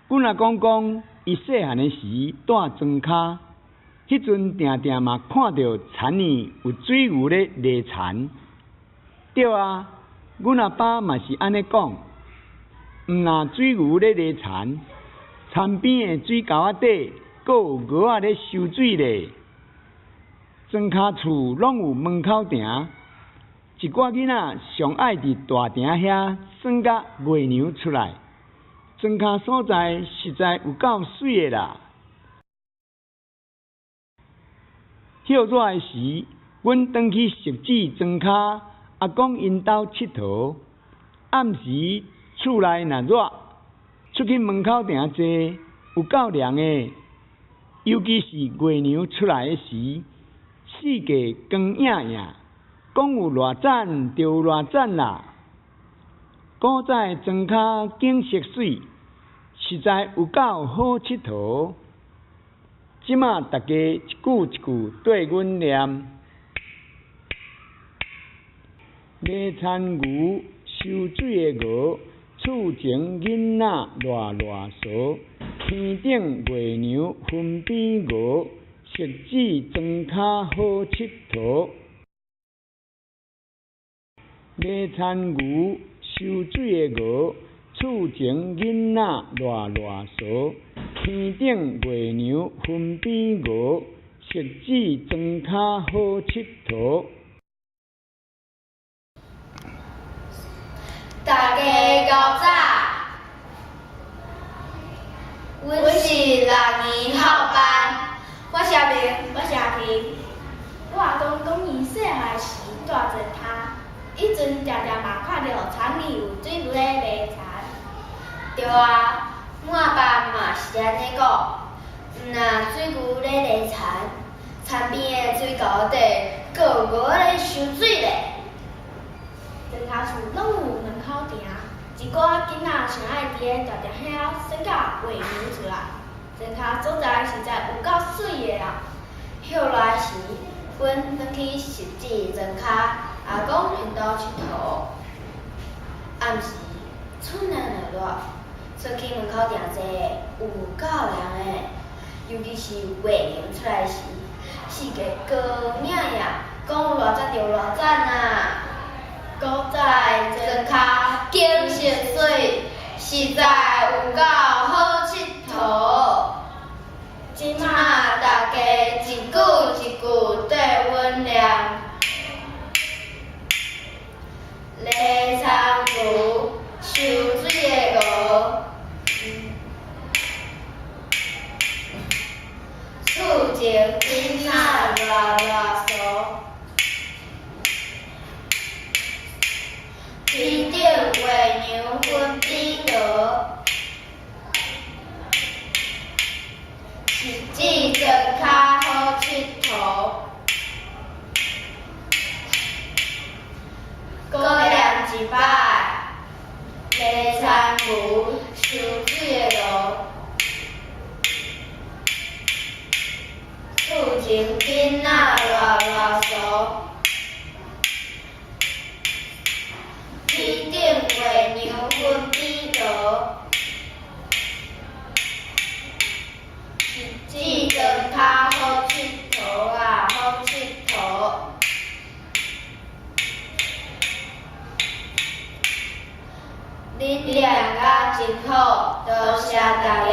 阮阿公講，伊細漢的時蹛莊跤，彼陣定定嘛看著田裡有水牛咧犁田。對啊，阮阿爸嘛是按呢講，毋若水牛咧犁田，田邊的水溝仔底，閣有鵝仔咧收水咧。莊跤厝攏有門口埕，一寡囡仔上愛佇大埕遐耍甲月娘出來。莊跤所在實在有夠媠的啦！歇熱的時，阮轉去汐止莊跤阿公𪜶兜𨑨迌。暗時厝內若熱，出去門口埕坐，有夠涼的。尤其是月娘出來的時，四界光映映，講有偌讚就有偌讚啦！古早的莊跤景色媠，實在有夠好𨑨迌。這馬逐家一句一句對阮念：犁田牛，收水的鵝，厝前囡仔賴賴趖，天頂月娘分邊鵝，汐止莊跤好𨑨迌。犁田牛，收水的鵝，厝前囡仔賴賴趖，天頂月娘分邊鵝，汐止莊跤好𨑨迌。大家較早，阮是六年後班，我是阿明，我是阿平。我阿公講伊細漢時蹛莊跤，彼陣定定嘛看著田裡有水牛咧犁田。對啊，阮阿爸嘛是按呢講，毋若水牛咧犁田，田邊的水溝底閣有鵝仔咧收水咧。莊跤厝攏有門口埕，一寡囡仔上愛佇咧大埕遐耍甲月娘出來。莊跤所在實在有夠媠的啦！歇熱時，阮轉去汐止莊跤阿公𪜶兜𨑨迌。暗時，厝內若熱，出去門口埕坐，有夠涼的，尤其是月娘出來時，四界光映映，講有偌讚就有偌讚啊！古早的莊跤景色媠，實在有夠好𨑨迌。這馬逐家一句一句對阮念：犁田牛，收水的鵝，厝前囡仔賴賴趖，天頂月娘分邊鵝，汐止莊跤好𨑨迌。閣念一擺，犁田牛，收水的鵝，厝前囡仔賴賴趖，天頂月娘分邊鵝，汐止莊跤好𨑨迌啊，好𨑨迌。恁念甲真好，多謝大家。